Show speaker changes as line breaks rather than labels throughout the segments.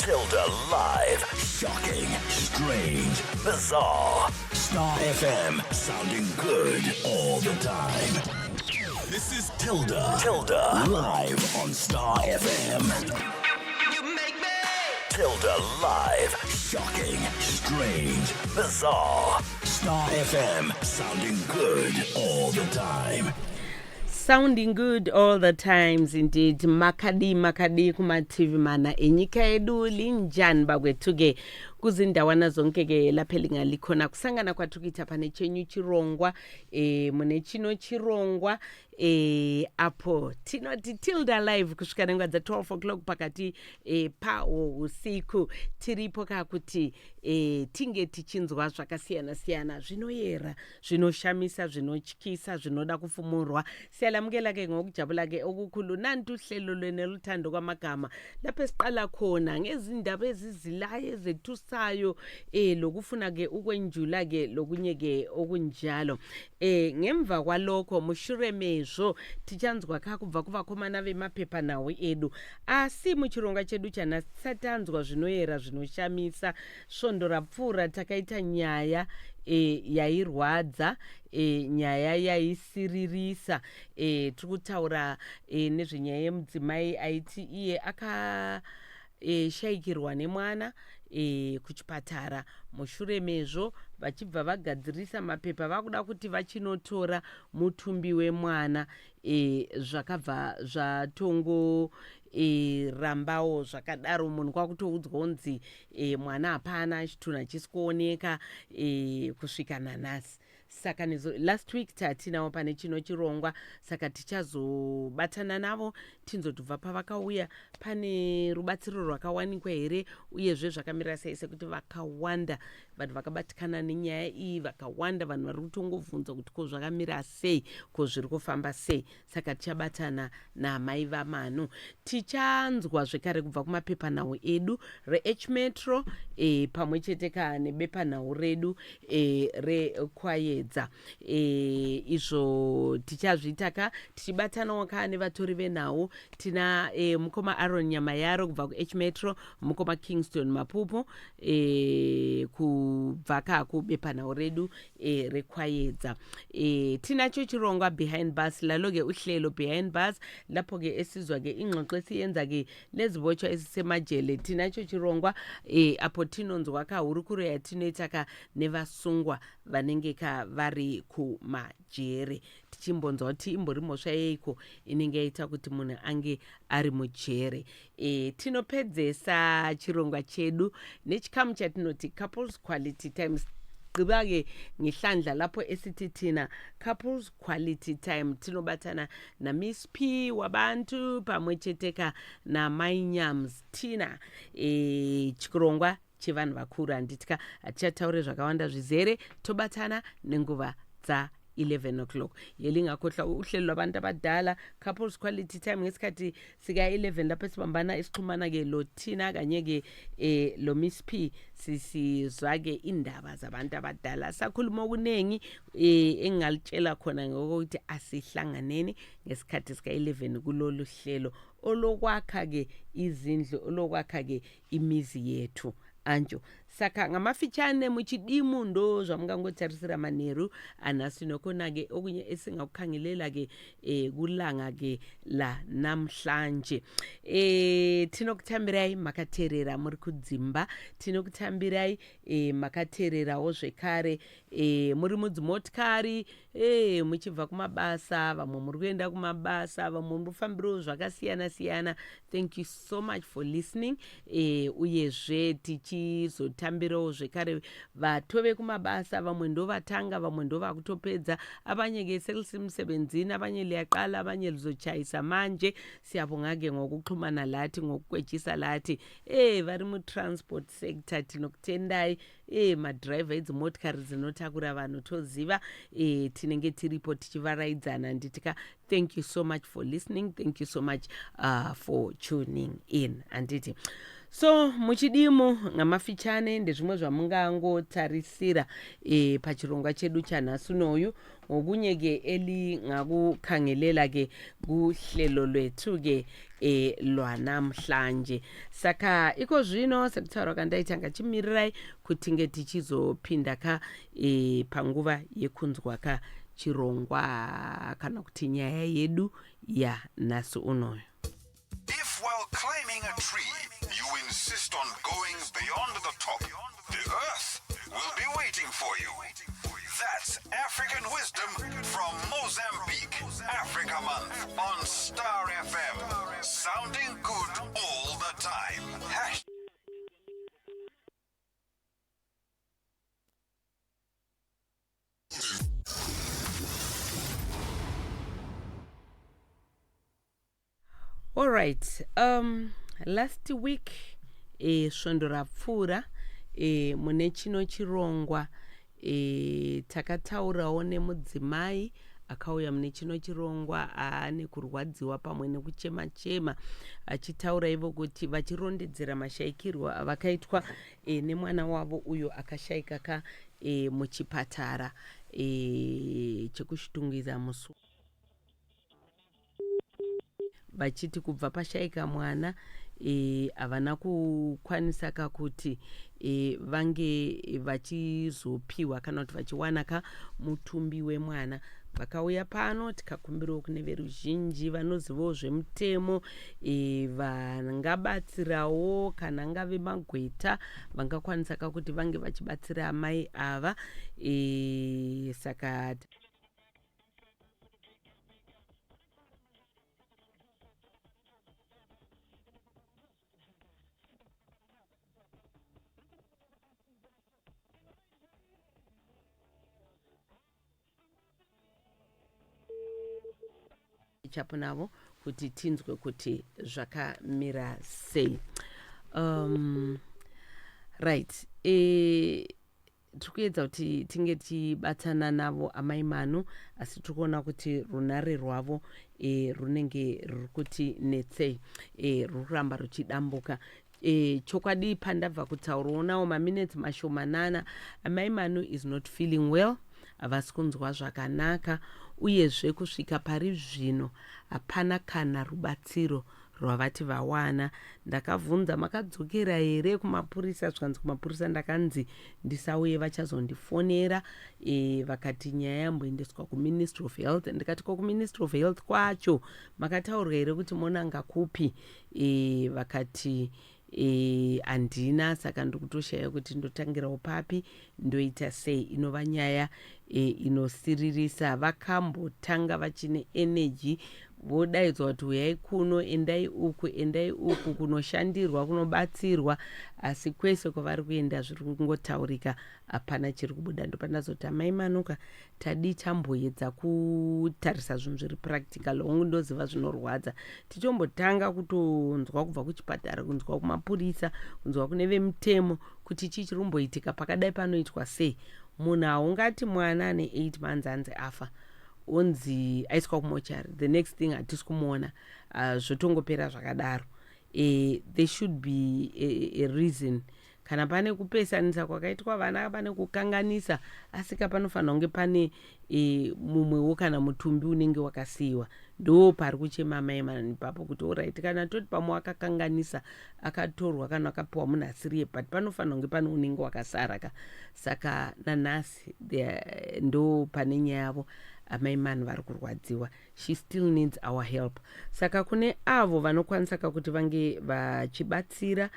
Tilda Live. Shocking, strange, bizarre. Star FM, sounding good all the time. This is Tilda. Tilda. Live on Star FM. Tilda Live. Shocking, strange, bizarre. Star FM, sounding good all the time.
Sounding good all the times indeed. Makadii, makadii kumativi mana enyika yedu? Linjani bakwethu-ke kuzindawana zonke-ke lapho elingalikhona kusangana kwathu kuita pane chenyu chirongwa, mune chino chirongwa, apo tinoti Tilda Live kusvika nenguva dza12 o'clock pakati pawo usiku. Tiripo kakuti tinge tichinzwa zvakasiyana-siyana, zvinoyera, zvinoshamisa, zvinotyisa, zvinoda kufumurwa. Siyalamukela-ke ngokujabula-ke okukhulu. Nanti uhlelo lwene luthando kwamagama, lapho esiqala khona ngezindaba ezizilayo, ezethusayo, lokufuna-ke ukwenjula-ke lokunye-ke okunjalo. Ngemva kwalokho, mushure mezvo, tichanzwa ka kubva kuvakomana vemapepanhau edu. Asi muchirongwa chedu chanhasi tisati tanzwa zvinoyera, zvinoshamisa, svondo rapfuura takaita nyaya yairwadza, nyaya yaisiririsa. Tiri kutaura nezvenyaya yemudzimai aiti iye akashayikirwa nemwana kuchipatara. Mushure mezvo vachibva vagadzirisa mapepa, vakuda kuti vachinotora mutumbi wemwana, zvakabva zvatongo rambawo zvakadaro. Munhu kwakutoudzwa kunzi mwana hapana, chitunha chisi kuoneka kusvika nanhasi. Saka nezo last week tatinawo pane chino chirongwa, saka tichazobatana navo tinzotobva pavakauya, pane rubatsiro rwakawanikwa here, uyezve zvakamira sei, sekuti vakawanda vanhu vakabatikana nenyaya iyi, vakawanda vanhu vari kutongovhunza kuti ko zvakamira sei, ko zviri kufamba sei. Saka tichabatana namai vaManu. Tichanzwa zvekare kubva kumapepanhau edu reH Metro, pamwe chete ka nebepanhau redu reKwayedza. Izvo tichazviita ka tichibatanawo ka nevatori venhau. Tina mukoma Aaron Nyamayaro kubva kuH Metro, mukoma Kingston Mapupu kubva ka kubepanhau redu reKwayedza. Tinacho chirongwa Behind Bars, lalo-ke uhlelo Behind Bars, lapho-ke esizwa-ke ingxoxo esiyenza-ke lezibotshwa esisemajele. Tinacho chirongwa apo tinonzwa ka hurukuro yatinoita ka nevasungwa vanenge ka vari kumajere, tichimbonzwa kuti imbori mhosva yeiko inenge yaita kuti munhu ange ari mujere. Tinopedzesa chirongwa chedu nechikamu chatinoti Couples Quality Times. Gqiba-ke ngehlandla lapho esithi thina Couples Quality Time. Tinobatana naMiss P wabantu pamwe chete ka naMainyams Tina. Chirongwa chevanhu vakuru, handitya hatichataure zvakawanda zvizere. Tobatana nenguva dza 11 o'clock. Yelingakhohlwa uhlelo lwabantu abadala, Couples Quality Time, ngesikhathi sika-11, lapho esibambana esixhumana-ke lo Thina kanye-ke lo Miss P, sisizwa-ke indaba zabantu abadala. Sakhuluma okuningi engingalitshela khona ngokuthi asihlanganeni ngesikhathi sika-11 kulolu hlelo olokwakha-ke izindlu, olokwakha-ke imizi yethu anjo. Saka ngamafitshane, muchidimu, ndo zvamungangotarisira manheru anhasi. Nokhona-ke okunye esingakukhangelela-ke kulanga-ke la namhlanje. Tinokutambirai makateerera muri kudzimba, tinokutambirai makateererawo zvekare muri mudzimotikari, muchibva kumabasa, vamwe muri kuenda kumabasa, vamwe muri kufambirawo zvakasiyana siyana. Thank you so much for listening. Uyezve tichizotambirawo zvekare vatove kumabasa, vamwe ndo vatanga, vamwe ndo vakutopedza, abanye-ke selisemsebenzini, abanye liyaqala, abanye lizochayisa manje. Siyabonga-ke ngokuxhumana lathi, ngokukwejisa lathi. Vari mutransport sector, tinokutendai. Madhiraivha edzimotikari dzinotakura vanhu, toziva tinenge tiripo tichivaraidzana, nditika. Thank you so much for listening, thank you so much for tuning in, handiti? So muchidimu ngamafitshane ndezvimwe zvamungangotarisira pachirongwa chedu chanhasi unoyu. Ngokunye-ke elingakukhangelela-ke kuhlelo lwethu-ke lwanamhlanje. Saka iko zvino, sekutaura kwandaita, ngachimirirai kuti tinge tichizopinda ka panguva yekunzwa ka chirongwa kana kuti nyaya yedu yanhasi unoyu.
If while climbing a tree you insist on going beyond the top, the earth will be waiting for you. That's African wisdom from Mozambique. Africa Month on Star FM. Sounding good all the time. Hash.
Alright, last week, svondo rapfuura, mune chino chirongwa takataurawo nemudzimai akauya mune chino chirongwa aane kurwadziwa pamwe nekuchema chema, achitaura ivo kuti vachirondedzera mashayikirwo avakaitwa nemwana wavo uyo akashayika ka muchipatara chekuChitungwiza musi, vachiti kubva pashayika mwana havana kukwanisa kakuti vange vachizopiwa kana kuti vachiwana ka mutumbi wemwana. Vakauya pano, tikakumbirawo kune veruzhinji vanozivawo zvemutemo vangabatsirawo, kana angave magweta vangakwanisa kakuti vange vachibatsira amai ava. Saka chapo navo kuti tinzwe kuti zvakamira sei. Right, tiri kuedza kuti tinge tichibatana navo amai Manu, asi tiri kuona kuti runhare rwavo runenge ruri kuti netsei, ruri kuramba ruchidambuka. Chokwadi pandabva kutaurawo nawo maminutes mashomanana, amai Manu is not feeling well, havasi kunzwa zvakanaka. Uyezve kusvika pari zvino hapana kana rubatsiro rwavati vawana. Ndakabvunza, "Makadzokera here kumapurisa?" Zvikanzi, "Kumapurisa ndakanzi ndisauye, vachazondifonera." Vakati nyaya yamboendeswa kuMinistry of Health. Ndikati, "Ko kuMinistry of Health kwacho makataurwa here kuti monanga kupi?" Vakati, "Handina, saka ndiri kutoshaya kuti ndotangirawo papi, ndoita sei." Inova nyaya inosiririsa. Vakambotanga vachine energy, vodaidzwa kuti uyai kuno, endai uku, endai uku, kunoshandirwa, kunobatsirwa, asi kwese kwavari kuenda zviri kungotaurika, hapana chiri kubuda. Ndopandazoti, "Amai Manuka, tadi tamboedza kutarisa zvinhu zviri practical. Hongu, ndoziva zvinorwadza. Tichombotanga kutonzwa kubva kuchipatara, kunzwa kumapurisa, kunzwa kune vemutemo kuti chii chiri kumboitika pakadai, panoitwa sei? Munhu haungati mwana ane 8 months anzi afa, onzi aiswa kumochari, the next thing hatisi kumuona, zvotongopera zvakadaro. There should be a reason. Kana pane kupesanisa kwakaitwa vana, pane kukanganisa, asika panofanira kunge pane mumwewo kana mutumbi unenge wakasiyiwa." Ndo pari kuchema mai Manu ipapo kuti alright, kana toti pamwe wakakanganisa, akatorwa kana akapiwa munhu asiriye, but panofanira kunge pane unenge wakasara ka. Saka nanhasi ndo pane nyaya yavo amai Manu, vari kurwadziwa. She still needs our help. Saka kune avo vanokwanisa kakuti vange vachibatsira,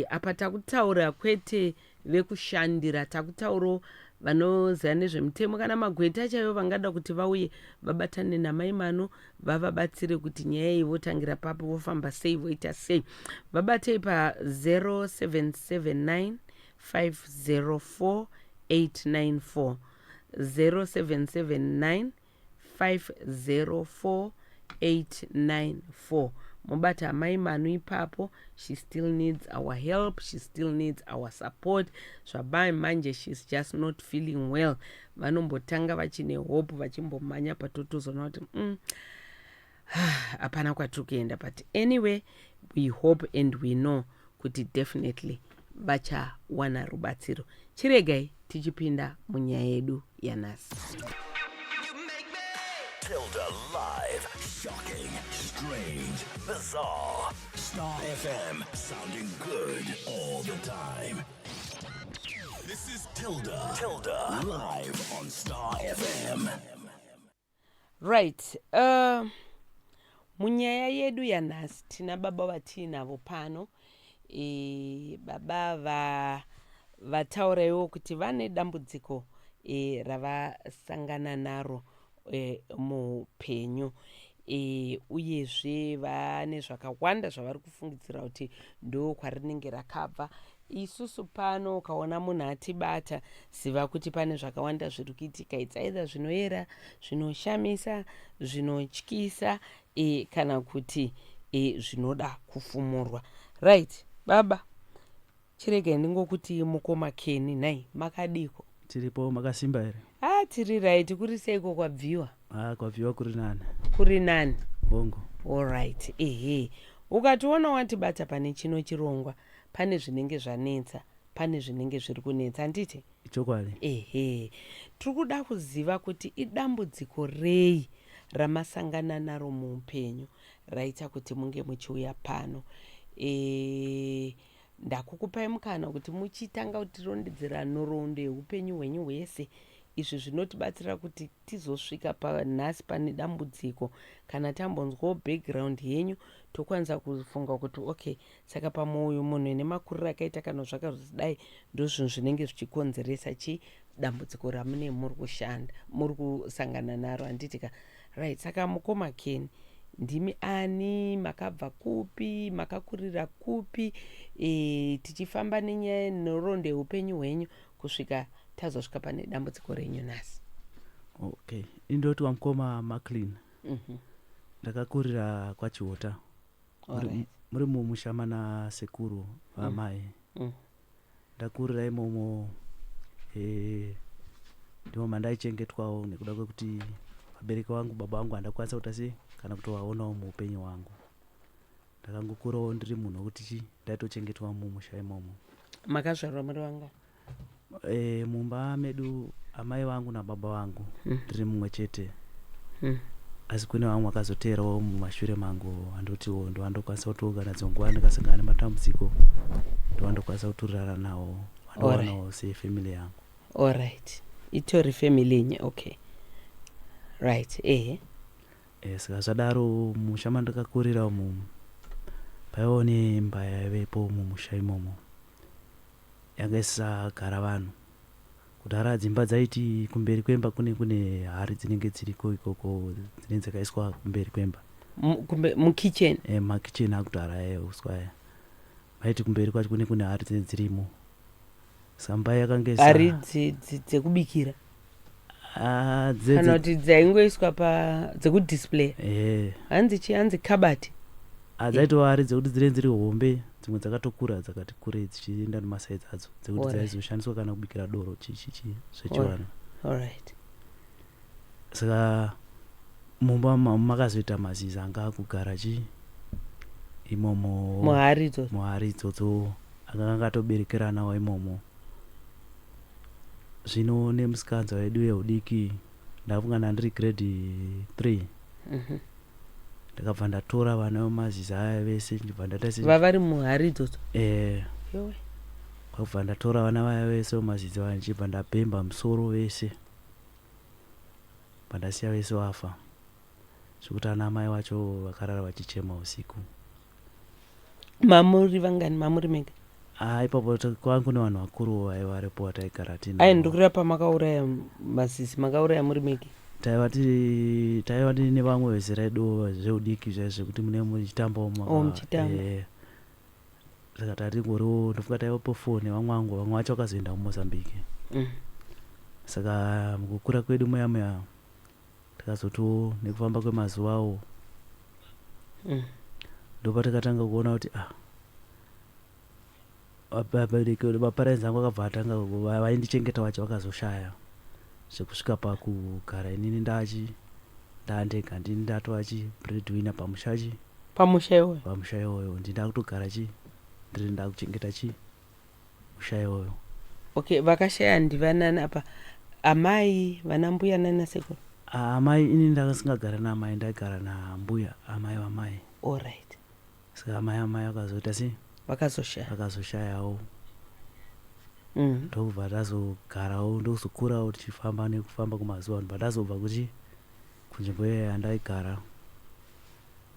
apa takutaura kwete vekushandira, takutaurawo vanoziva nezvemutemo kana magweta chaivo vangada kuti vauye vabatane namai Manu, vavabatsire kuti nyaya iyi votangira papo, vofamba sei, voita sei. Vabatei pa0779 504 894, 0779 504 894. Mubata amai Manu ipapo. She still needs our help, she still needs our support. Zvabai manje, she's just not feeling well. Vanombotanga vachine hope, vachimbomhanya, patotozoona kuti hapana kwatiri kuenda. But anyway, we hope and we know kuti kuti definitely vachawana rubatsiro. Chiregai tichipinda munyaya yedu yanhasi.
Tilda Live. Shocking, strange, bizarre. Star FM, sounding good all the time. This is Tilda. Tilda. Live on Star FM.
Right, munyaya yedu yanhasi tina baba vatiinavo pano. Baba vatauraiwo kuti vane dambudziko ravasangana naro muupenyu, uyezve vane zvakawanda zvavari kufungidzira kuti ndo kwarinenge rakabva. Isusu pano, ukaona munhu atibata, ziva kuti pane zvakawanda zviri kuitika. It's either zvinoyera, zvinoshamisa, zvinotyisa, kana kuti zvinoda kufumurwa. Right, baba, chiregai ndingokuti mukoma Keni. Nhai, makadiko?
Tiripo, makasimba here?
A, tiri right. Kuri seiko kwabviwa?
Ah, kwabviwa kuri nani.
Kuri nani?
Hongu.
Alright, ehe, ukationa watibata pane chino chirongwa, pane zvinenge zvanetsa, pane zvinenge zviri kunetsa, handiti?
Chokwadi.
Ehe, tiri kuda kuziva kuti idambudziko rei ramasangana naro muupenyu raita kuti munge muchiuya pano. Ndakukupai mukana kuti muchitanga kutirondedzera nhoroondo yeupenyu hwenyu hwese. Izvi zvinotibatsira kuti tizosvika panhasi pane dambudziko. Kana tambonzwawo background yenyu, tokwanisa kufunga kuti okay, saka pamwe uyu munhu nemakuriro akaita kana zvakazodai, ndo zvinhu zvinenge zvichikonzeresa chi dambudziko ramune muri kushanda, muri kusangana naro, handiti ka? Right, saka mukoma Keni, ndimi ani? Makabva kupi? Makakurira kupi? Tichifamba nenyaya yenhoroondo yeupenyu hwenyu kusvika tazosvika pane dambudziko renyu nhasi.
Okay, indoti wamukoma Maclean. Ndakakurira kwaChihota, muri mumusha mana sekuru vamai. Ndakurira imomo, ndimo mandaichengetwawo nekuda kwekuti vabereki vangu, baba vangu, handakwanisa kuita sei kana kutovaonawo muupenyu hwangu. Ndakangokurawo ndiri munhu wekuti chi ndaitochengetwa mumusha imomo.
Makazvarwa muri vanga?
Mumba medu amai vangu nababa vangu, ndiri mumwe chete, asi kune vamwe vakazoteerawo mumashure mangu. Andotiwo ndovandokwanisa kutoungana dzonguva ndikasangana nematambudziko, ndovandokwanisa kutorara nawo, vandowanawo sefamily yangu.
Alright, itori family yenyu, okay, right, ehe.
Saka zvadaro, mumusha mandakakurira umu paivawo neimba yaivepo mumusha imomo, yanga isisagara vanhu. Kudhara dzimba dzaiti kumberi kwemba kune hari dzinenge dziriko ikoko, dzinenge dzakaiswa kumberi kwemba.
Mukitchen?
Makicheni akudhara aya uswa aya, vaiti kumberi kwacho kune hari dzinenge dzirimo. Saka mba yakanga
Hari dzekubikira?
Ah,
Kana kuti dzaingoiswa pa dzekudisplay? Hanzi chi, hanzi kabati?
Ah, dzaitova hari dzekuti dzinenge dziri hombe, dzimwe dzakatokura, dzakati kurei dzichienda nemasaizi adzo, dzekuti dzaizoshandiswa kana kubikira doro, chichichi zvechivanhu. Saka mumba makazoita mazizi anga akugara chi imomo.
Muhari idzodzo?
Muhari idzodzo, anga akatoberekeranawo imomo. Zvino nemusikanzwa wedu yeudiki, ndafunga ndandiri grade 3, ndakabva ndatora vana vemazizi aya vese, ndibva ndaita se
Vavari muhari idzodzo?
Eh.
Yowe.
Kwakubva ndatora vana vaya vese vemazizi vaya, ndichibva ndabhemba musoro vese, bva ndasiya vese vafa, zvekuti ana mai vacho vakarara vachichema usiku.
Mamuri vangani? Mamuri mega?
Ah, ipapo kwanga kune vanhu vakuru vaiva varipo vataigara tinavo.
Ai, ndikureva pamakauraya mazizi, makauraya muri mega?
Taiva tiri nevamwe vezera redu zveudiki zviya zvekuti mune muchitambawo.
Oh, muchitamba.
Saka tatingoriwo, ndofunga taivapo four nevamwe vangu, vamwe vacho vakazoenda kuMozambique. Saka mukukura kwedu muya muya, takazotiwo nekufamba kwemazuvawo, ndopatakatanga kuona kuti ah, vabereki, maparents angu akabva atanga, vaindichengeta vacho vakazoshaya, zvekusvika pakugara inini ndachi ndandega, ndini ndatova chi breadwinner pamusha chi
Pamusha iwoyo?
Pamusha iwoyo, ndini ndakutogara chi Ndiri ndakuchengeta chii musha iwoyo.
Okay, vakashaya ndivanani apa? Amai, vana mbuya nana sekuru?
Amai, ini ndakasingagara naamai, ndaigara nambuya, amai vamai.
Allright.
Saka amai vakazoita sei?
Vakazoshaya.
Vakazoshayawo. Ndokubva tazogarawo, ndokuzokurawo tichifamba nekufamba kwemazuva, ndobva ndazobva kuchi kunzvimbo iyaya yandaigara,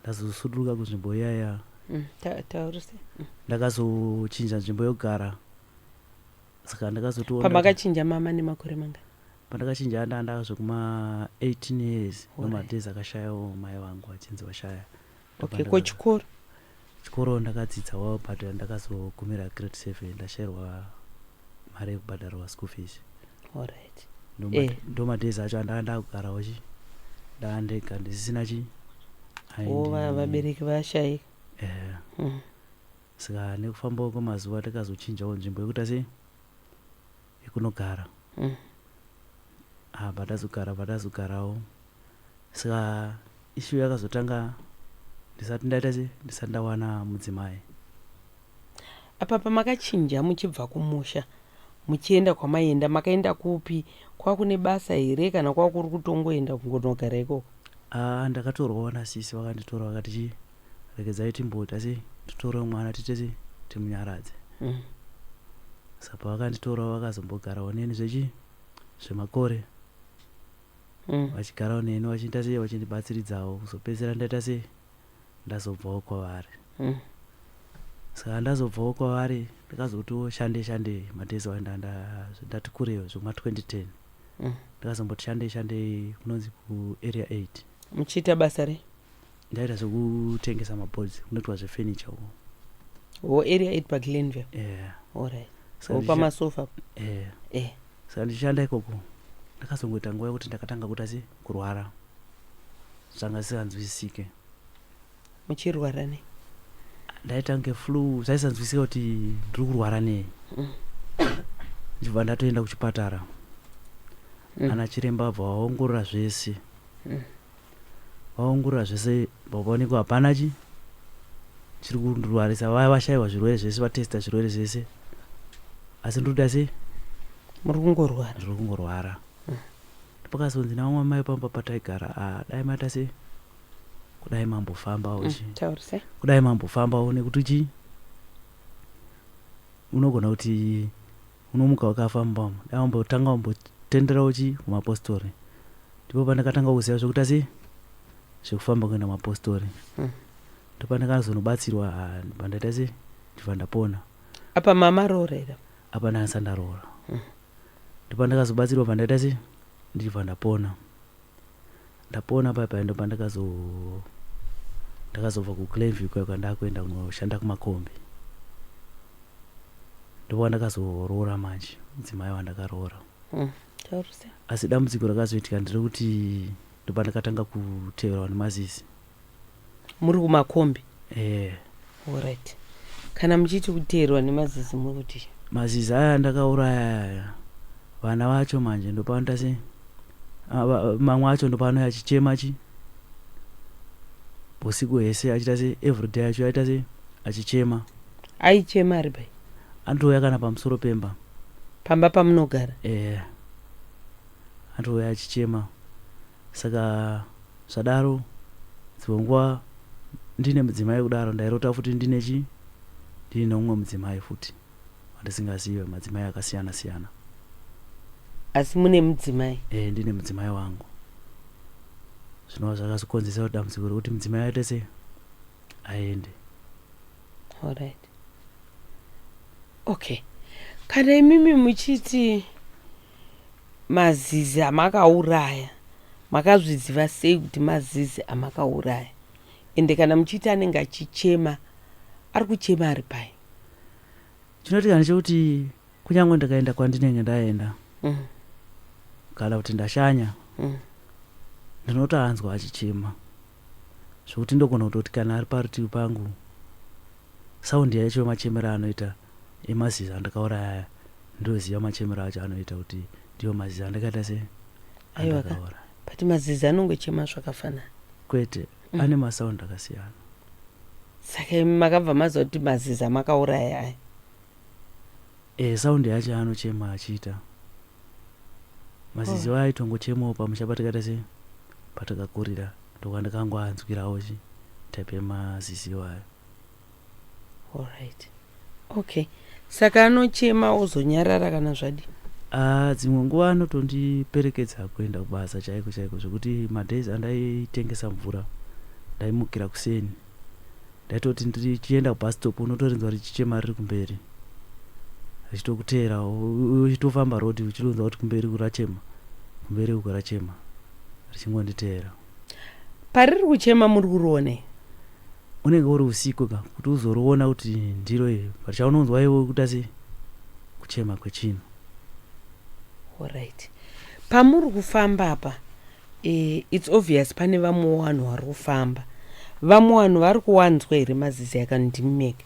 ndazosuduruka kunzvimbo iyaya.
Taurise.
Ndakazochinja nzvimbo yekugara, saka ndakazotiwo
Pamakachinja mama nemakore mangani?
Pandakachinja ndandazvekuma 18 years. Nomadays akashayawo mai vangu, vachinzi vashaya.
Okay, ko chikoro?
Chikoro ndakadzidzawo, but ndakazogumira grade 7, ndashayirwa mari yekubhadharwa school fees.
Allright.
Ndo madays acho andanga ndakugarawo chi ndaa ndega, ndisisina chi
O vabereki vashayika.
Eh. Saka nekufambawo kwemazuva takazochinjawo nzvimbo yekuita sei, yekunogara. Apa tazogara, patazogarawo, saka issue yakazotanga ndisati ndaita sei, ndisati ndawana mudzimai.
Apa pamakachinja muchibva kumusha muchienda kwamaienda, makaenda kupi? Kwakune basa here kana kwakuri kutongoenda kungonogara ikoko?
Ah, ndakatorwawo nasisi, vakanditora vakati chi regedzai timboita sei, titore mwana tiite sei, timunyaradze. Saka pavakanditora vakazombogarawo neni zvechi zvemakore. Vachigarawo neni, vachiita sei, vachindibatsiridzawo, kuzopedzisira ndaita sei, ndazobvawo kwavari. Saka ndazobvawo kwavari, ndakazotiwo shande shande madays ndati kurewo zvekuma 2010. Ndakazomboti shande shande kunonzi kuArea 8.
Muchiita basa rei?
Ndaita zvekutengesa maboards, kunoitwa zvefurniture uko.
O, Area 8 paGlenville?
Yeah.
Allright.
Saka
O, pamasofa?
Eh.
Eh.
Saka ndichishanda ikoko ndakazongoita nguva yekuti ndakatanga kuita sei, kurwara zvanga zvisinganzwisisike.
Muchirwara nei?
Ndaita kunge flu, zvaisanzwisika kuti ndiri kurwara nei. Ndichibva ndatoenda kuchipatara. Ana chiremba vabva vaongorora zvese. Vaongorora zvese, vaonekwa hapana chi chiri kundirwarisa. Vaya vashayiwa zvirwere zvese, vatesta zvirwere zvese, asi ndiri kuita sei?
Muri kungorwara.
Ndiri kungorwara. Pakazonzi navamwe mai pamba pataigara, "Ah, dai maita sei, kudai mambofambawo chi
Taurise.
Kudai mambofambawo, nekuti chi unogona kuti unomuka wakafamba, dai wambotanga wambotenderawo chi kumapostori." Ndipo pandakatanga kuziva zvekuita sei, zvekufamba kuenda kumapostori. Ndopandakazonobatsirwa, ah, pandaita sei, ndibva ndapona.
Apa mama roora here?
Apa ndandisati ndaroora. Ndopandakazobatsirwa, pandaita sei, ndichibva ndapona. Ndapona paya ndopandakazo ndakazobva kuGlenview kuya kwandakuenda kunoshanda kumakombi, ndopandakazoroora manje mudzimai wandakaroora.
Taurise.
Asi dambudziko rakazoitika nderekuti ndopandakatanga kuteverwa nemazizi.
Muri kumakombi?
Eh.
Allright, kana muchiti kuteerwa nemazizi, muri kuti?
Mazizi aya ndakauraya aya, vana vacho manje ndopanoita sei, mamwe acho ndopaanouya achichema chi usiku hwese, achiita sei, everyday acho aita sei, achichema.
Aichema ari pai?
Anotouya kana pamusoro pemba.
Pamba pamunogara?
Eh, anotouya achichema. Saka zvadaro, dzimwe nguva ndine mudzimai kudaro, ndairota futi ndine chi ndine umwe mudzimai futi wandisingazive, madzimai akasiyana siyana.
Asi mune mudzimai?
E, ndine mudzimai wangu, zvinova zvakazokonzesa kuti dambudziko rekuti mudzimai aite sei, aende.
Allright, okay, kana imimi muchiti mazizi amakauraya, makazviziva sei kuti mazizi amakauraya? Ende kana muchiti anenge achichema, ari kuchema ari pai?
Chinoitika ndechekuti kunyange ndikaenda kwandinenge ndaenda kana kuti ndashanya, ndinotoanzwa achichema, zvokuti ndogona kutoti kana ari parutivi pangu, sound yacho yemachemero anoita emazizi andakauraya aya, ndoziva machemero acho anoita kuti ndiyo mazizi andakaita sei,
Aiwa ka.
andakauraya.
But mazizi anongochema zvakafanana.
Kwete, ane masound akasiyana.
Saka imi makabva maziva kuti mazizi amakauraya aya.
E, sound yacho anochema achiita mazizi oh. Aitongochemawo pamusha patikaita sei, patakakurira, ndokwandakangoanzwirawo chi type yemazizi iwayo.
Alright, okay. Saka anochema ozonyarara kana zvadii?
Ah, dzimwe nguva anotondiperekedza kuenda kubasa chaiko chaiko, zvekuti madays andaitengesa mvura ndaimukira kuseni, ndaitoti ndichienda kubus stop unotorinzwa richichema riri kumberi richitokuteera, uchitofamba road uchironzwa kuti kumberi kurachema, kumberi uku rachema, richingonditeera.
Pariri kuchema muri kuriona?
Unenge uri usiku ka kuti uzoriona kuti ndiro iri, but chaunonzwa iwe kuita sei, kuchema kwechinhu.
Alright, pamuri kufamba apa, it's obvious pane vamwewo vanhu vari kufamba. Vamwe vanhu vari kuwanzwa here mazizi aka, ndimi mega?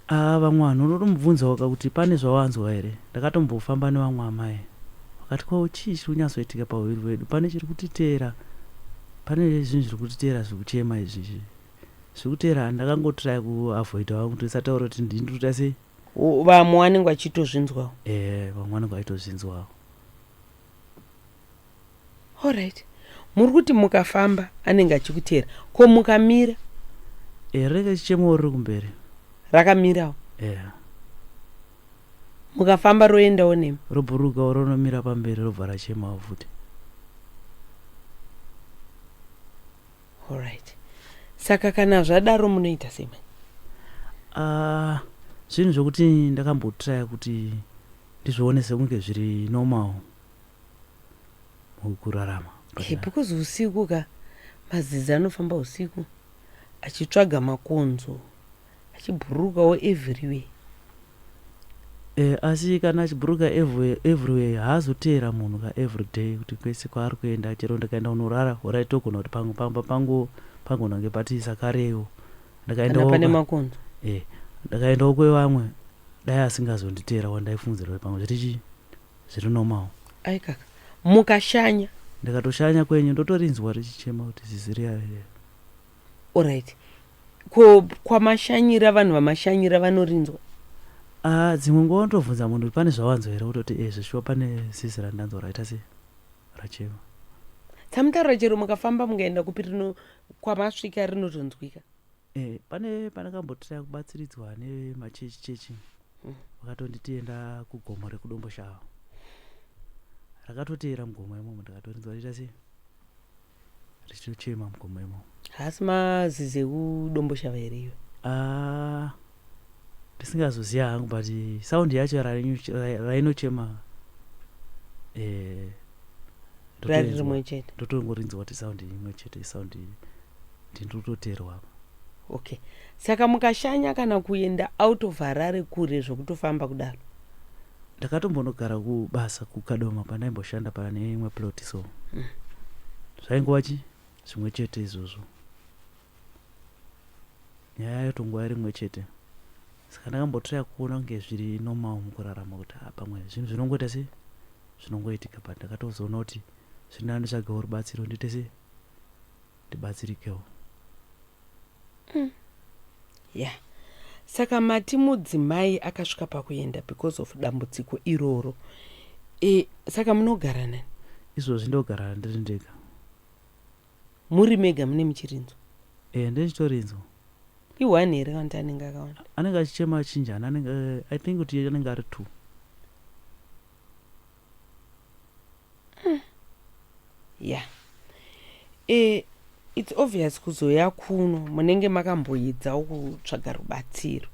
Ah, vamwe vanhu unotomubvunzawo ka kuti pane zvawanzwa here. Ndakatombofamba nevamwe amai, vakati, "Ko chii chiri kunyatsoitika pahuviri hwedu? Pane chiri kutiteera, pane zvinhu zviri kutiteera, zviri kuchema izvi, zviri kuteera." Ndakangotry kuavoida vangu kuti ndisataura kuti ndini ndiri kuita sei.
Vamwe vanenge vachitozvinzwawo?
Eh, vamwe vanenge vachitozvinzwawo.
Alright, muri kuti mukafamba anenge achikuteera. Ko mukamira?
E, rinenge chichemawo riri kumberi.
Rakamirawo?
E.
Mukafamba roendawo nemi?
Robhurukawo, ronomira pamberi, robva rachemawo futi.
Alright, saka kana zvadaro munoita sei mani?
Ah, zvinhu zvokuti ndakambotraya kuti ndizvione sekunge zviri normal mukurarama.
Hey, because usiku ka, mazizi anofamba usiku achitsvaga makonzo, achibhururukawo everywhere.
E, asi kana achibhuruka everywhere haazoteera munhu ka every day kuti kwese kwaari kuenda. Chero ndikaenda kunorara, alright, togona kuti pamwe pamba pangu pagona kunge pati sakarewo.
Kana pane makonzo.
E, ndakaendawo kwevamwe, dai asingazonditeera wandaifungidzira kuti pamwe zviri chii, zviri normal.
Aikaka, mukashanya?
Ndikatoshanya kwenyu ndotorinzwa richichema kuti zizi riya riya.
Alright, ko kwamashanyira, vanhu vamashanyira vanorinzwa?
Ah, dzimwe nguva unotobvunza munhu kuti pane zvawanzwa here, kutoti e, zveshuwa pane zizi randanzwa raita sei, rachema.
Tsamutaura, chero mukafamba mukaenda kupi, rino kwamasvika rinotonzwika?
E, pane pandakambotiraya kubatsiridzwa nemachechi chechi, vakatonditi enda kugomo rekuDomboshava. Rakatoteera mugomo imomo, ndakatorinzwa riita sei, richitochema mugomo imomo.
Haasi mazizi ekuDomboshava here iwe?
Ah, ndisingazoziva hangu, but sound yacho rainochema
rari rimwe chete.
Ndotongorinzwa kuti sound imwe chete, sound ndinototeerwa apa.
Okay, saka mukashanya kana kuenda out of Harare kure zvokutofamba kudaro?
Ndakatombonogara kubasa kuKadoma pandaimboshanda pane imwe plot, so zvaingova chi zvimwe chete izvozvo, nyaya yatongova rimwe chete. Saka ndakambotraya kuona kunge zviri normal mukurarama kuti ah, pamwe zvinhu zvinongoita sei, zvinongoitika, but ndakatozoona kuti zviri nani nditsvagewo rubatsiro, ndiite sei, ndibatsirikewo.
Ya, saka mati mudzimai akasvika pakuenda because of dambudziko iroro. Saka munogara nani?
Izvozvi ndogara ndiri ndega.
Muri mega mune muchirinzwa?
E, ndechitorinzwa.
I1 here kana kuti anenge akawanda?
Anenge achichema achinjana, anenge, I think kuti anenge ari two.
Ya, it's obvious kuzoya kuno munenge makamboedzawo kutsvaga rubatsiro.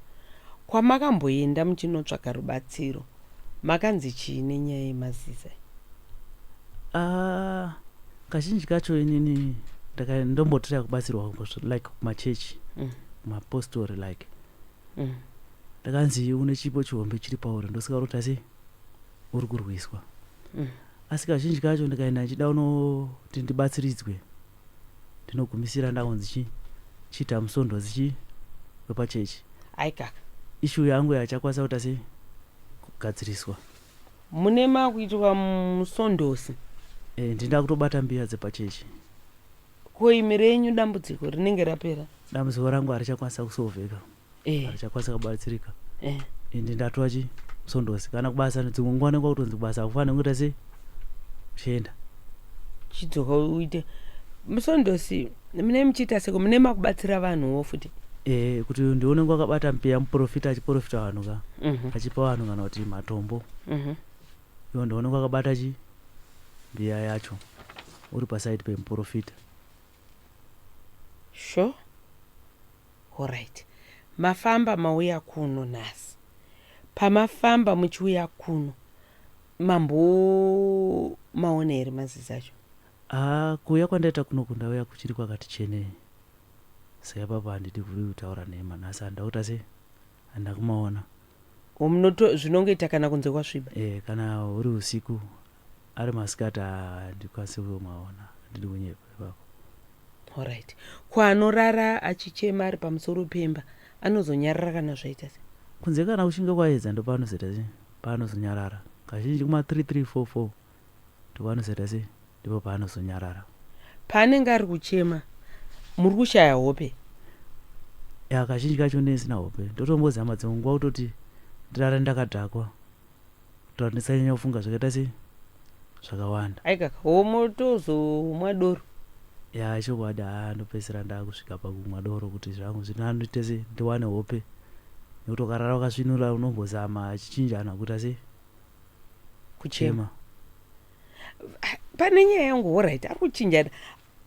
Kwamakamboenda muchinotsvaga rubatsiro, makanzi chii nenyaya yemazizi?
Ah, kazhinji kacho inini ndombotiraya kubatsirwa like kumachechi, kumapostori like. Ndakanzi une chipo chihombe chiri pauri, ndosaka uri kuita sei, uri kurwiswa. Asi kazhinji kacho ndikaenda ndichida unoti ndibatsiridzwe, ndinogumisira ndakunzi chi chiita musondozi chi wepachechi.
Aikaka.
Issue yangu yachakwanisa kuita sei, kugadziriswa.
Mune makuitwa musondosi?
E, ndinda kutobata mbiya dzepachechi.
Ko imi renyu dambudziko rinenge rapera?
Dambudziko rangu harichakwanisa kusolveka,
Eh,
harichakwanisa kubatsirika. Ende ndatova chi musondosi kana kubasa, dzimwe nguva nenguva kutonzi kubasa hakufaniri kuita sei, uchienda.
Chidzoka uite musondosi. Mune muchiita seko mune makubatsira vanhuwo futi?
E, kuti ndionenge wakabata mbiya, muprofita achiprofita vanhu ka, achipa vanhu kana kuti matombo. Iwo ndionenge wakabata chi mbiya yacho, uri pasaidi pemuprofita.
Sure, alright. Mafamba mauya kuno nhasi. Pamafamba muchiuya kuno, mambo maona here mazizi acho?
Haa, kuuya kwandaita kunoku, ndauya kuchiri kwakati chenei, saka ipapo handidi kuri kutaura nhema. Nhasi handida kuita sei, handida kumaona.
Munoto zvinongoita kana kunze kwasviba?
E, kana uri usiku. Ari masikati handikwanisi kumaona, handidi kunyepa ipapo.
Alright. Ko anorara achichema ari pamusoro pemba anozonyarara kana zvaita sei?
Kunze kana kuchinge kwaedza, ndopaanozoita sei, paanozonyarara. Kazhinji kuma 3344 ndopaanozoita sei, ndipo paanozonyarara.
Paanenge ari kuchema, muri kushaya hope?
Ya, kazhinji kacho ndisina hope. Ndotombozama dzimwe nguva kutoti ndirare ndakadhakwa, kuitira kuti ndisanyanya kufunga zvakaita sei, zvakawanda.
Aikaka, homotozomwa doro?
Ya, chokwadi. Haa, ndopedzisira ndakusvika pakumwa doro kuti zvangu zvinanoite sei, ndiwane hope, nekuti ukarara wakasvinura unombozama achichinjana kuita sei?
Kuchema.
Chema.
Pane nyaya yangu. Alright, ari kuchinjana.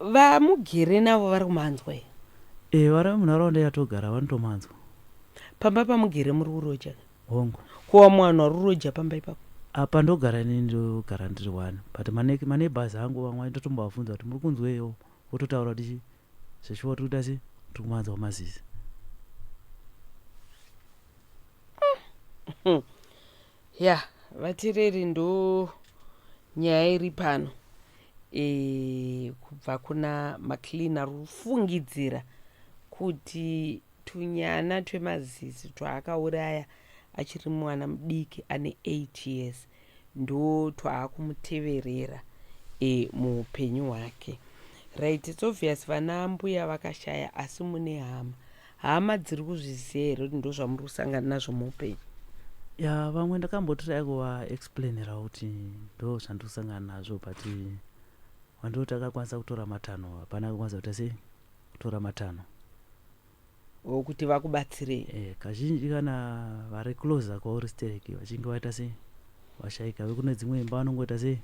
Vamugere navo vari kumanzwa here?
E, vari munharaunda yatogara vanotomanzwa.
Pamba pamugere muri kuroja?
Hongu.
Kuwamwe vanhu vari kuroja pamba ipapo?
Apa ndogara inini, ndogara ndiri one, but maneighbors angu vamwe ndotombovabvunza kuti muri kunzweiwo, vototaura kuti chi zveshuwa tiri kuita sei, tiri kumanzwa mazizi.
Ya, vateereri, ndo nyaya iri pano kubva kuna Maclean. Ari kufungidzira kuti tunyana twemazizi twaakauraya achiri mwana mudiki ane 8 years ndo twaakumuteverera muupenyu hwake. Right, it's obvious vana mbuya vakashaya, asi mune hama. Hama dziri kuzviziva here kuti ndo zvamuri kusangana nazvo muupenyu?
Ya, vamwe ndakambotirai kuvaexplainira kuti ndo zvandiri kusangana nazvo, but wandoti akakwanisa kutora matanho, hapana akakwanisa kuita sei, kutora matanho.
Kuti vakubatsirei?
E, kazhinji kana vari closer kwauri stereki vachinge vaita sei, vashaika, vekune dzimwe imba vanongoita sei,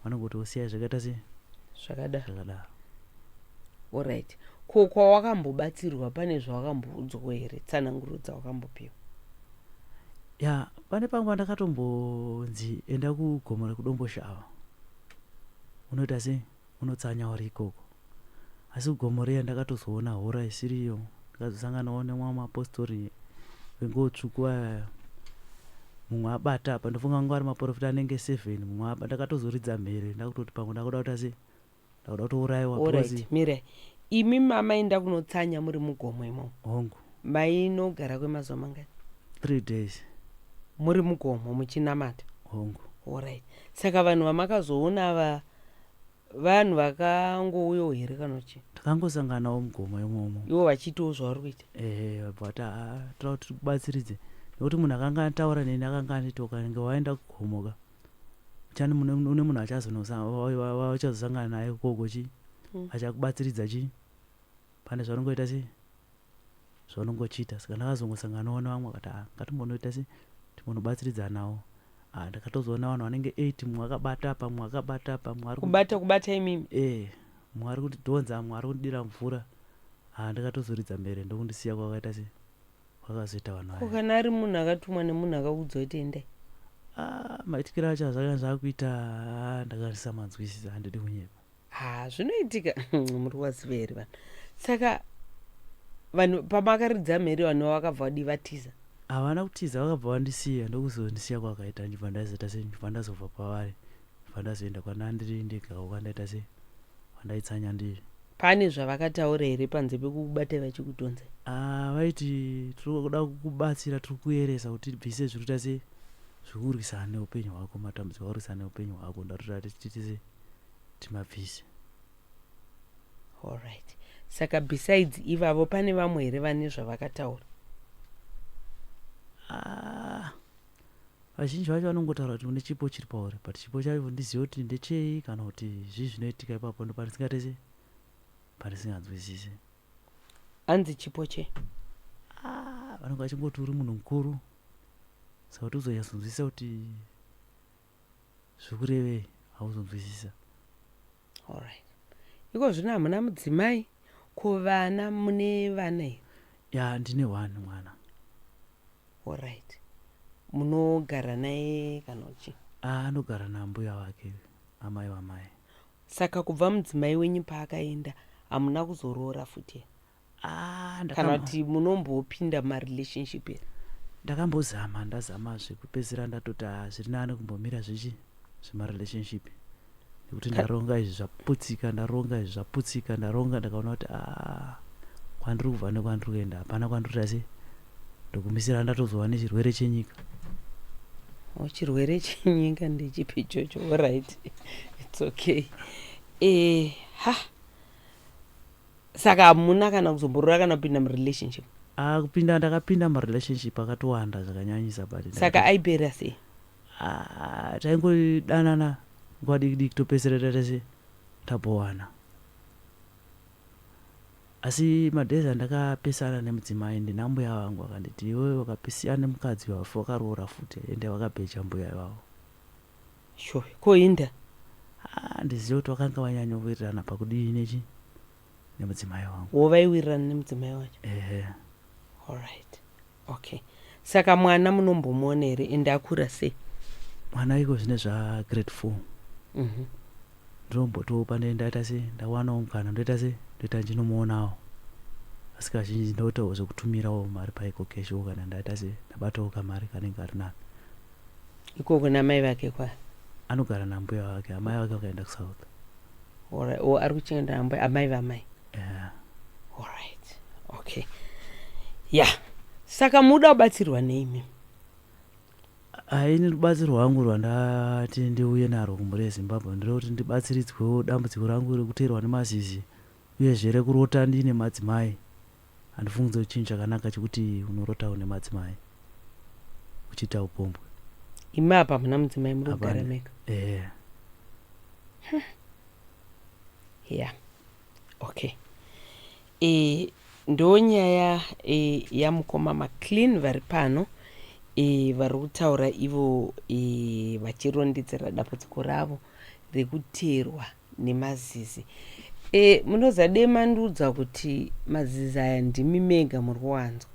vanongoti osiyai zvakaita sei.
Zvakadaro.
Zvakadaro.
Alright. Ko kwawakambobatsirwa, pane zvawakamboudzwa here, tsananguro dzawakambopiwa?
Ya, pane pamwe pandakatombonzi enda kugomo rekuDomboshava, unoita sei, unotsanya uri ikoko. Asi kugomo riya ndakatozoona hora isiriyo. Ndikazosanganawo nemamwe mapostori venguo tsvuku vaya, mumwe abata apa, ndofunga vanga vari maprofita anenge 7, mumwe apa. Ndakatozoridza mhere, ndakutoti pamwe ndakuda kuita sei, ndakuda kutourayiwa because
Alright, mirai. Imi mamaenda kunotsanya muri mugomo imomo?
Hongu.
Mainogara kwemazuva mangani?
3 days.
Muri mugomo muchinamata?
Hongu.
Alright. Saka vanhu vamakazoona ava, vanhu vakangouyawo here kana kuti?
Takangosanganawo mugomo imomo.
Ivo vachiitawo zvavari kuita?
Ehe, vabva vati, "Haa, toda kuti tikubatsiridze," nekuti munhu akanga ataura neni akanga anditi ukange waenda kugomo ka, uchani une munhu achazosangana naye ikoko chi achakubatsiridza chi pane zvaunongoita sei, zvaunongochiita. Saka ndakazongosanganawo nevamwe akati, "Ah, ngatimbonoita sei, timbonobatsiridzanawo." Ah, ndakatozoona vanhu vanenge 8, mumwe akabata apa, mumwe akabata apa, mumwe ari
Kubata, kubata imimi?
E, mumwe ari kundidhonza, mumwe ari kundidira mvura. Ha, ndakatozoridza mhere, ndokundisiya kwakaita sei, kwakazoita vanhu
Ko
aya.
kana ari munhu akatumwa nemunhu akaudzwa kuti endai?
Ah, maitikiro acho azvakanga zvakuita, ah, ndakarisamanzwisisa, handidi kunyepa.
Ha, zvinoitika. Muri waziva here vanhu? Saka vanhu pamakaridza mhere, vanhu vakabva vadi vatiza?
Havana kutiza, vakabva vandisiya, ndokuzondisiya kwakaita. Ndibva ndazoita sei, ndibva ndazobva pavari, ndibva ndazoenda kwandandiri ndega, kwandaita sei, kwandaitsanya ndiri.
Pane zvavakataura here panze pekukubatai vachikudhonzai?
Ah, vaiti tiri kuda kukubatsira, tiri kuyeresa kuti tibvise zviri kuita sei, zviri kurwisana neupenyu hwako, matambudziko akurwisana neupenyu hwako, ndatoti tiite sei, timabvise.
Alright. Saka besides ivavo pane vamwe here vane zvavakataura?
Ah, vazhinji vacho vanongotaura kuti une chipo chiri pauri, but chipo chacho ndizive kuti ndechei kana kuti zvii zvinoitika ipapo, ndopandisingatese pandisinganzwisisi.
Hanzi chipo che?
Ah, vanenge vachingoti uri munhu mukuru, saka kuti uzonyatsonzwisisa kuti zvikurevei hauzonzwisisa.
Allright, iko zvino hamuna mudzimai, ko vana, mune vana here?
Ya, ndine one mwana.
Allright, munogara naye kana uchi?
Ah, anogara nambuya vake, amai vamai.
Saka kubva mudzimai wenyu paakaenda hamuna kuzoroora futi here?
Ah,
kana kuti munombopinda marelationship here?
Ndakambozama, ndazama zvekupedzisira ndatoti ah, zviri nani kumbomira zvichi zvemarelationship, nekuti ndaronga izvi zvaputsika, ndaronga izvi zvaputsika, ndaronga, ndakaona kuti ah, kwandiri kubva nekwandiri kuenda hapana kwandiri kuita sei, ndokumisira ndatozova nechirwere chenyika.
O, chirwere chenyika ndechipi ichocho? Allright, it's okay. Ha, saka hamuna kana kuzomborora kana kupinda murelationship?
Ah, kupinda ndakapinda marelationship akatowanda zvakanyanyisa, but
Saka aipera sei?
Ah, taingodanana nguva diki diki, topedzisira taita sei, tabhowana. Asi madays andakapesana nemudzimai, ndina mbuya vangu vakanditi, "Iwewe wakapesiyana nemukadzi wafe wakaroora futi." Ende vakabheja mbuya ivavo.
Sure, ko inda?
Ah, ndizive kuti vakanga vanyanyowirirana pakudii nechi nemudzimai wangu.
Wo, vaiwirirana nemudzimai wacho?
Ehe.
Allright, okay. Saka mwana munombomuona here, ende akura sei?
Mwana iko zvine zvagrade 4. Ndinombotopa ndaita sei, ndawanawo mukana, ndoita sei, ndoita ndichinomuonawo, asi kazhinji ndoitawo zvekutumirawo mari paEcoCash kana ndaita sei, ndabatawo kamari kanenge kari nani.
Ikoko namai vake kwa?
Anogara nambuya vake, amai vake vakaenda kuSouth.
Alright, o ari kuchengeta ambuya, amai vamai?
Yeah.
Allright, okay, ya. Saka muda kubatsirwa neimi?
Aini rubatsiro rwangu rwandati ndiuye narwo kumhuri yeZimbabwe nderekuti ndibatsiridzwewo dambudziko rangu rekuteerwa nemazizi, uyezve rekurota ndiine madzimai. Handifungidzi kuti chinhu chakanaka chekuti unorota une madzimai uchiita upombwe.
Imi apa muna mudzimai, muri kugara
Hapana.
mega?
Ehe.
Ya, okay. Ndo nyaya yamukoma Maclean vari pano, vari kutaura ivo vachirondedzera dambudziko ravo rekuteerwa nemazizi. Munoziva demandiudza kuti mazizi aya ndimi mega muri kuwanzwa,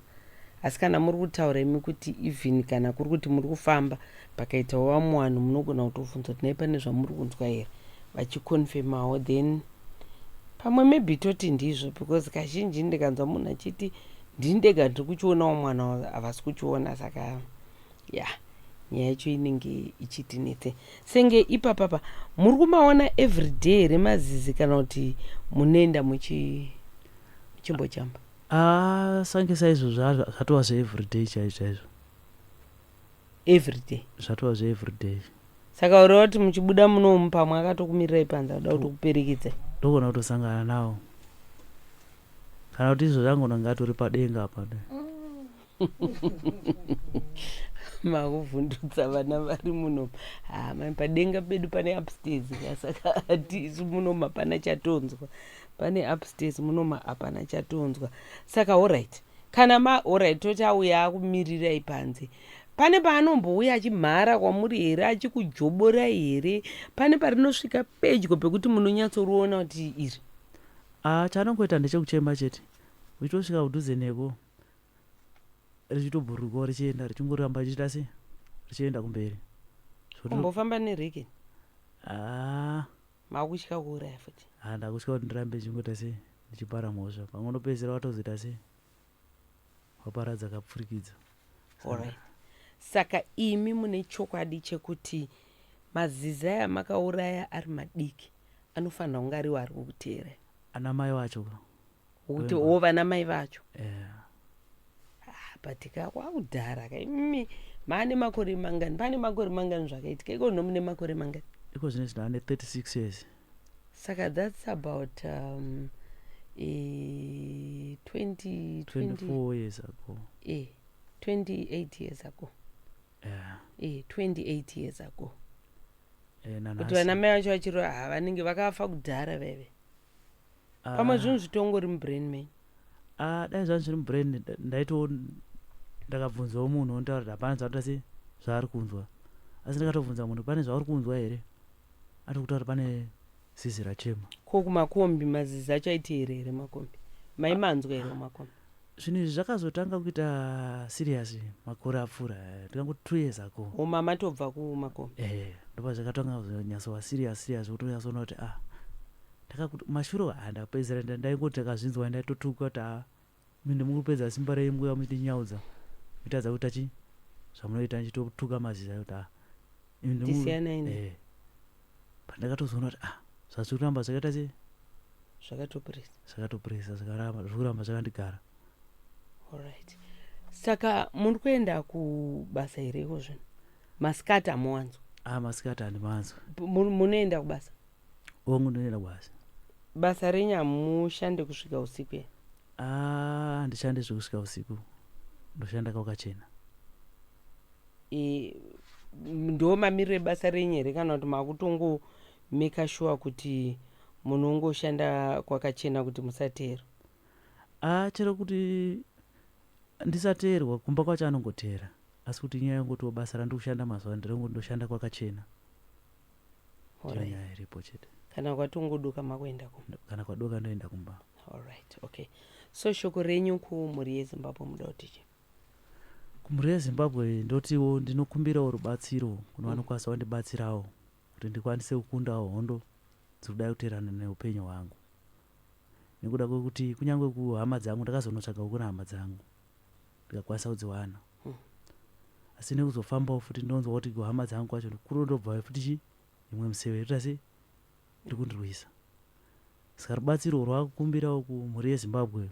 asi kana muri kutaura imi kuti even kana kuri kuti muri kufamba pakaitawo vamwe vanhu, munogona kutobvunza kuti nai pane zvamuri kunzwa here, vachiconfirmawo, then pamwe maybe toti ndizvo, because kazhinji ndikanzwa munhu achiti ndini ndega ndiri kuchionawo, mwana havasi kuchiona, saka ya, nyaya yacho inenge ichitinetse. Senge ipapapa muri kumaona everyday here mazizi, kana kuti munoenda muchimbochamba?
Ah, sange saizvozvo zvatova zveeveryday chaizvo chaizvo.
Everyday?
Zvatova zveeveryday.
Saka ureva kuti muchibuda munomu pamwe akatokumirirai panze akuda kutokuperekedzai?
Ndogona kutosangana nawo, kana kuti izvo zvangona ngatori padenga apa.
Makuvhundutsa vana vari munomu. Ha, mai, padenga pedu pane upstairs ka, saka hatisu munomu hapana chatonzwa. Pane upstairs, munomu hapana chatonzwa. Saka allright, kana ma allright, toti auya akumirirai panze, pane paanombouya achimhara kwamuri here, achikujoborai here? Pane parinosvika pedyo pekuti munonyatsoriona kuti iri?
Ah, chaanongoita ndechekuchema chete. Uchitosvika kudhuze neko, richitobhururukawo richienda, richingoramba richiita sei, richienda kumberi.
Kumbofamba nerekeni?
Ah.
Makutya kuuraya futi?
Ah, ndakutya kuti ndirambe ndichingoita sei, ndichipara mhosva, pamwe unopedzisira watozoita sei, waparadza kapfurikidza.
Allright, saka imi mune chokwadi chekuti mazizi aya makauraya ari madiki anofanira kunge ariwo ari kukuteerai?
Ana mai vacho ka.
Kuti wo vana mai vacho?
Yeah.
Ah, but ka kwakudhara ka, imi maane makore mangani? Pane makore mangani zvakaitika iko no? Mune makore mangani?
Iko zvino ndane 36 years.
Saka that's about E, 20, 20,
24 years ago.
E, 28 years ago.
Yeah.
E, 28 years ago.
Eh,
Kuti
nanhasi.
vana mai vacho vachiri, ha, vanenge vakafa kudhara veve.
Ah,
Pamwe zvinhu zvitongori mubrain menyu.
Ah, dai zvangu zviri mubrain, ndaito ndakabvunzawo munhu ontaura kuti hapana zvakuita sei zvaari kunzwa, asi ndakatobvunza munhu, pane zvauri kunzwa here, ari kutaura pane zizi rachema.
Ko kumakombi mazizi acho aiti here makombi maimanzwa here makombi?
Zvinhu izvi zvakazotanga kuita serious makore apfuura, ndikangoti 2 years ago.
Oma matobva kumakombi?
Eh, ndopa zvakatanga kuzonyatsova serious serious, kutonyatsoona kuti ah, ndakakuti mashure ah, ndapedzera ndaingoti ndakazvinzwa, ndaitotuka kuti ah, minde mukupedza simba renyu, mukuya muchinyaudza mitadza kuita chi zvamunoita, ndichitotuka mazizi ayo kuti ah, imi
Tisiyanai ne-
Eh, pandakatozoona kuti ah, zvazviri kuramba zvakaita sei.
Zvakatopurisa.
Zvakatopurisa, zvakaramba, zviri kuramba zvakandigara.
Alright, saka muri kuenda kubasa here iko zvino? Masikati hamuwanzwa?
Ah, masikati handimanzwa.
Munoenda kubasa?
Ongu, ndinoenda kubasa.
Basa renyu hamushande kusvika usiku here?
Ah, handishandi zvekusvika usiku, ndoshanda kwakachena.
E, ndo mamiriro ebasa renyu here, kana kuti makutongomeka sure kuti munongoshanda kwakachena kuti musateerwa?
Ah, chero kuti ndisateerwa, kumba kwacho anongoteera, asi kuti inyaya yongotiwo basa randiri kushanda mazuva nderengoti ndoshanda kwakachena. Ndiyo nyaya iripo chete.
Kana kwatongoduka makuenda kumba?
Kana kwadoka ndoenda kumba.
Alright, okay, so shoko renyu kumhuri yeZimbabwe muda kuti chii?
Kumhuri yeZimbabwe ndotiwo ndinokumbirawo rubatsiro kune vanokwanisa kundibatsirawo kuti ndikwanise kukundawo hondo dziri kudai kuteerana neupenyu hwangu, nekuda kwekuti kunyange kuhama dzangu ndakazonotsvagawo kuna hama dzangu ndikakwanisa kudziwana, asi nekuzofambawo futi ndinonzwa kuti kuhama dzangu kwacho kurondobva futi chi imwe miseve inoita sei, iri kundirwisa. Saka rubatsiro rwakukumbirawo kumhuri yeZimbabwe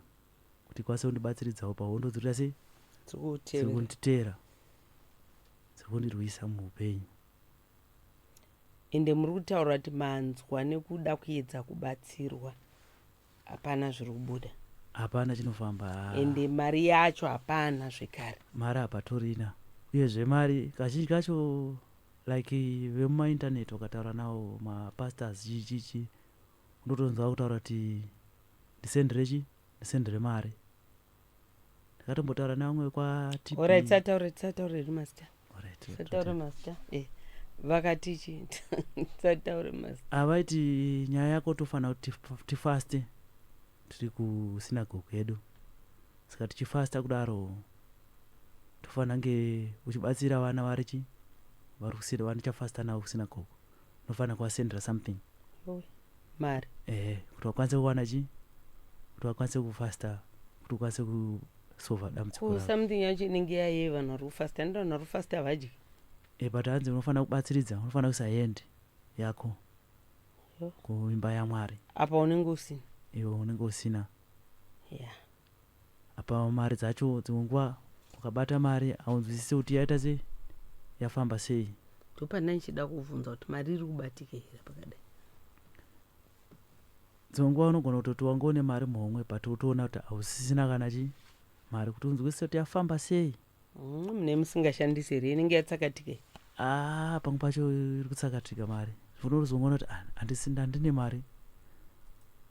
kuti ikwanise kundibatsiridzawo pahondo dziri kuita sei,
dziri
dziri
kutevera,
kunditeera, dziri kundirwisa muupenyu.
Ende muri kutaura kuti manzwa nekuda kuedza kubatsirwa, hapana zviri kubuda.
Hapana chinofamba.
Ende mari yacho hapana zvekare.
Mari hapatorina. Uyezve mari kazhinji kacho, like vemumaintaneti wakataura navo, mapastors, chii chii chii, unotonzwa kutaura kuti ndisendere chi, ndisendere mari. Ndakatombotaura nevamwe kwaTP.
Alright, tisataure, tisataure hedu mazita.
Alright,
Tisataure mazita. E, vakati chii? Tisataure mazita.
Havaiti nyaya yako tofanira kuti tifaste tiri kusinagoge yedu, saka tichifasta kudaro tofanira nge uchibatsira vana vari chi vari kusina vandichafasta navo kusinagoge, unofanira kuvasendera something.
Yowe, mari?
Ehe, kuti vakwanise kuwana chi, kuti vakwanise kufasta, kuti ukwanise kusolva dambudziko
Ko
ravo.
something yacho inenge yayei? Vanhu vari kufasta, ndo vanhu vari kufasta havadyi.
E, but hanzi unofanira kubatsiridza, unofanira kuisa hand yako
Yo.
kuimba yaMwari.
Apa unenge usina.
Iwe unenge usina. Apa mari dzacho dzimwe nguva ukabata mari haunzwisisi kuti yaita sei, yafamba sei.
Ndopanda ndichida kuvhunza kuti mari iri kubatika here pakadai.
Dzimwe nguva unogona kutoti wanga une mari muhomwe, but utoona kuti hausisina kana chi mari, kuti unzwisise kuti yafamba sei.
Mune musingashandisi here? Inenge yatsakatika iyi.
Ah, pamwe pacho iri kutsakatika mari, unozongoona kuti ah, handine mari,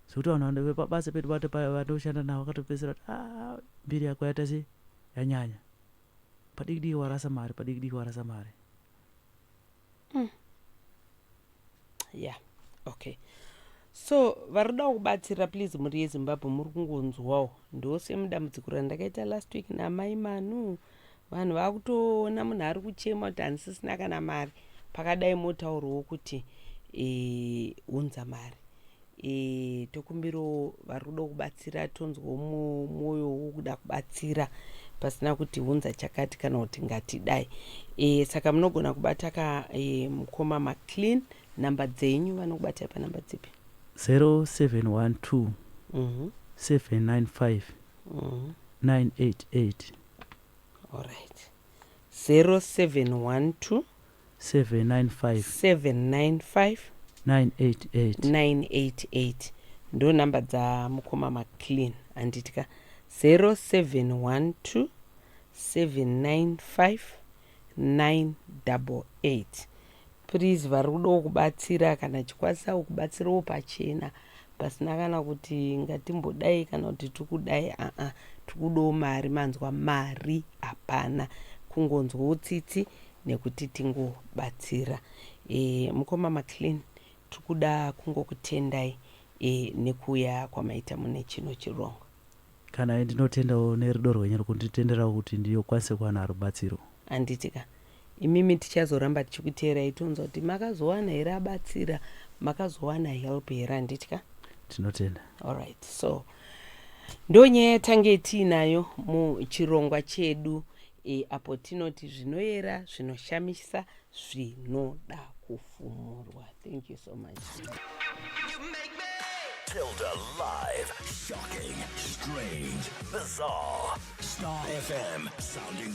zvekuti vanhu vepabasa pedu vandoshanda navo vakatopedzisira kuti ah, mbiri yako yaita sei, yanyanya, padiki diki warasa mari, padiki diki warasa mari.
Yeah, okay, so vari kuda kubatsira, please, mhuri yeZimbabwe, muri kungonzwawo ndosemu dambudziko randakaita last week namai Manu. Vanhu vakutoona munhu ari kuchema kuti handisisina kana mari pakadai, motaurawo kuti unza mari. Tokumbirawo vari kuda kubatsira, tonzwawo mwoyo wokuda kubatsira pasina kuti unza chakati kana kuti ngatidai. Saka munogona kubata ka mukoma Maclean, nhamba dzenyu vanokubatai panhamba dzipi?
0712 795 988.
Alright, 0712
795
795
988.
988. Ndo nhamba dzamukoma Maclean, handiti ka? 0712 795 988. Please, vari kudawo kubatsira, kana chikwanisawo kubatsirawo pachena, pasina kana kuti ngatimbodai kana kuti tikudai, aa, tikudawo mari. Manzwa, mari hapana, kungonzwawo tsitsi nekuti tingobatsira. Mukoma Maclean, tikuda kungokutendai nekuuya kwamaita mune chino chirongwa.
Kana ndinotendawo nerudo rwenyu rwekunditenderawo kuti ndiyokwanise kuwana rubatsiro.
Handiti ka? Imimi tichazoramba tichikuteerai, tonzwa kuti makazowana here abatsira, makazowana help here, handiti ka?
Tinotenda.
Alright, so ndo nyaya yatange tiinayo muchirongwa chedu apo tinoti zvinoyera, zvinoshamisa, zvinoda kufumurwa. Thank you so much.
Tilda Live. Shocking, strange, bizarre. Star FM sounding